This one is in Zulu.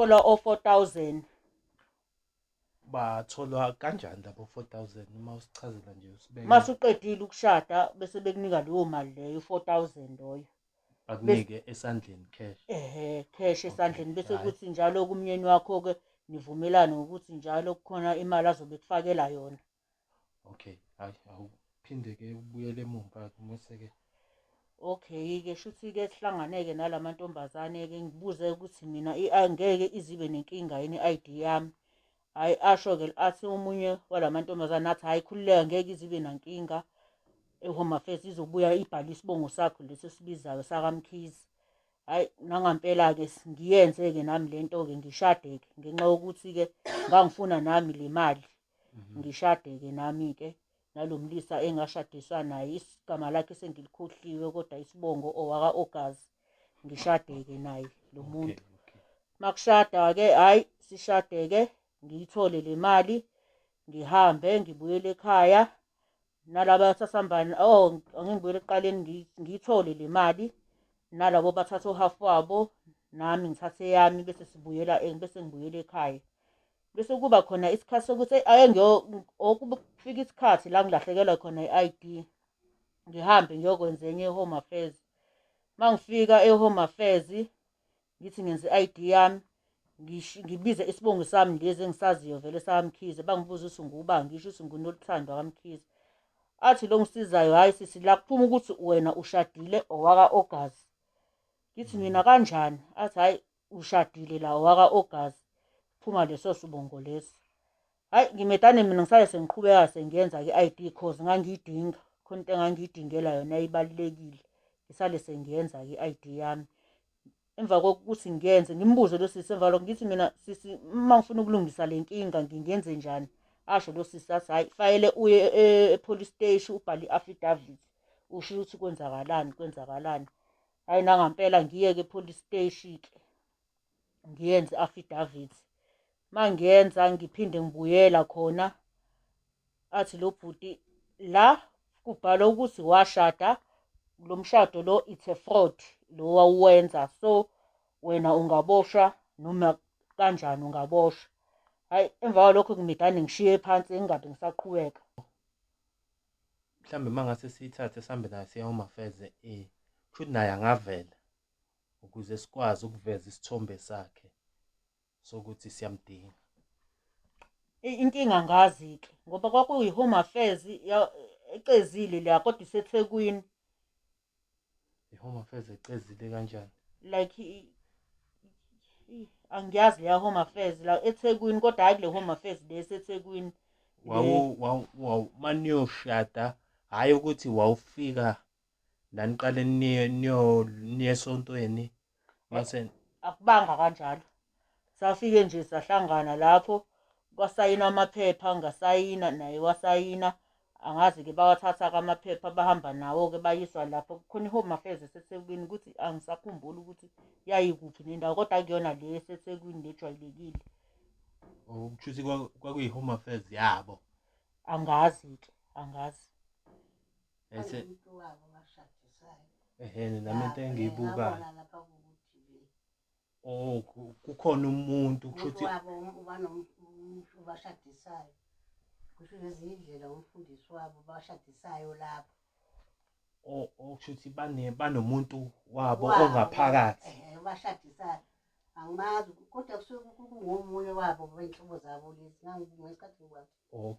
Thola o-4,000. Batholwa kanjani labo 4,000 uma usichazela nje usibeke? Mase uqedile ukushada bese bekunika leyo mali leyo 4,000 loyo. Bakunike esandleni cash. Ehhe, cash esandleni bese kuthi njalo kumyeni wakho ke nivumelane ngokuthi njalo kukhona imali azobe kufakela yona. Okay, hayi awuphinde ke ubuyele emumva ke mase ke. Okay ke shuthi ke sihlangane ke nalamantombazane ke ngibuze ukuthi mina angeke izibe nenkinga yini i-ID yami. Hhayi asho-ke athi omunye walamantombazane athi hhayi khululeka ngeke izibe nankinga e-Home Affairs izobuya ibhale isibongo sakho lesi esibizayo sakaMkhize. Hhayi nangampela-ke ngiyenze-ke nami le nto-ke ngishade-ke ngenxa yokuthi-ke ngangifuna nami le mali. Ngishade-ke nami-ke nalo mlisa engashadiswa naye igama lakhe sengilikhohliwe kodwa isibongo owaka-Ogazi. Ngishade-ke naye lo muntu. Makushada-ke hhayi sishade-ke ngiyithole le mali ngihambe ngibuyele ekhaya nalaba sasihamba oh angingibuyele ekuqaleni ngiyithole le mali nalabo bathatha uhafu wabo nami ngithathe eyami bese sibuyela bese ngibuyela ekhaya. Bese kuba khona isikhathi sokuthi ake kufika isikhathi la ngilahlekelwa khona i-ID ngihambe ngiyokwenza enye e-Home Affairs. Mangifika e-Home Affairs ngithi ngenza i-ID yami ngibize isibongo sami lezi engisaziyo vele sakaMkhize bangibuza ukuthi ngubani ngisho ukuthi nguNoluthando kaMkhize. Athi lo ngisizayo hhayi sisi la kuphuma ukuthi wena ushadile owaka-Ogazi. Ngithi mina kanjani? Athi hhayi ushadile la owaka-Ogazi phuma leso sibongo leso. Hhayi ngimedane mina ngisale sengiqhubeka sengiyenza-ke i-ID cause ngangiyidinga khona into engangiyidingela yona yayibalulekile. Ngisale sengiyenza-ke i-ID yami. Emva kokuthi ngiyenze ngimbuze lo sisi emva lokho ngithi mina sisi uma ngifuna ukulungisa le nkinga ngingenze njani? Asho lo sisi athi hhayi fayele uye e-police station ubhale i-affidavit usho ukuthi kwenzakalani kwenzakalani. Hhayi nangampela ngiye-ke e-police station-ke ngiyenze i-affidavit. Mangiyenza ngiphinde ngibuyela khona athi lo bhuti la kubhalwa ukuthi washada lo mshado lo it's a fraud lo wawuwenza so wena ungaboshwa noma kanjani ungaboshwa. Hhayi emva kwalokho ngimidane ngishiye phansi ngingabe ngisaqhubeka. Mhlambe mangase siyithathe sihambe nayo siye Home Affairs kushuthi naye angavela ukuze sikwazi ukuveza isithombe sakhe sokuthi siyamdinga. Inkinga angazi-ke ngoba kwakuyi-Home Affairs ecezile la kodwa iseThekwini. I-Home Affairs ecezile kanjani? Like angiyazi leya Home Affairs la eThekwini kodwa hhayi kule Home Affairs le eseThekwini. Wawu wawu wawu maniyoshada hhayi ukuthi wawufika naniqale niye niyo niye esontweni mase akubanga kanjalo. Safike nje sahlangana lapho kwasayinwa amaphepha ngasayina naye wasayina angazi-ke bawathatha-ke amaphepha bahamba nawo-ke bayiswa lapho kukhona i-Home Affairs eseThekwini ukuthi angisakhumbuli ukuthi yayikuphi nendawo kodwa akuyona le eseThekwini lejwayelekile. Kushuthi kwakuyi-Home Affairs yabo. Angazi-ke angazi. Ese Umuntu wabo bashadisayo. Ehhe nami into engiyibukayo. Ngabona lapha ku-TV. Oh kukhona umuntu Umuntu kushuthi wabo ubashadisayo. Kusho ngezinye indlela umfundisi wabo bashadisayo lapho. Oh kushuthi bane banomuntu wabo Wabo, ongaphakathi. Ehhe ubashadisayo. Angimazi kodwa kusuke kungomunye wabo benhlobo zabo lezi ngangibuka ngesikhathi ngiba Oh.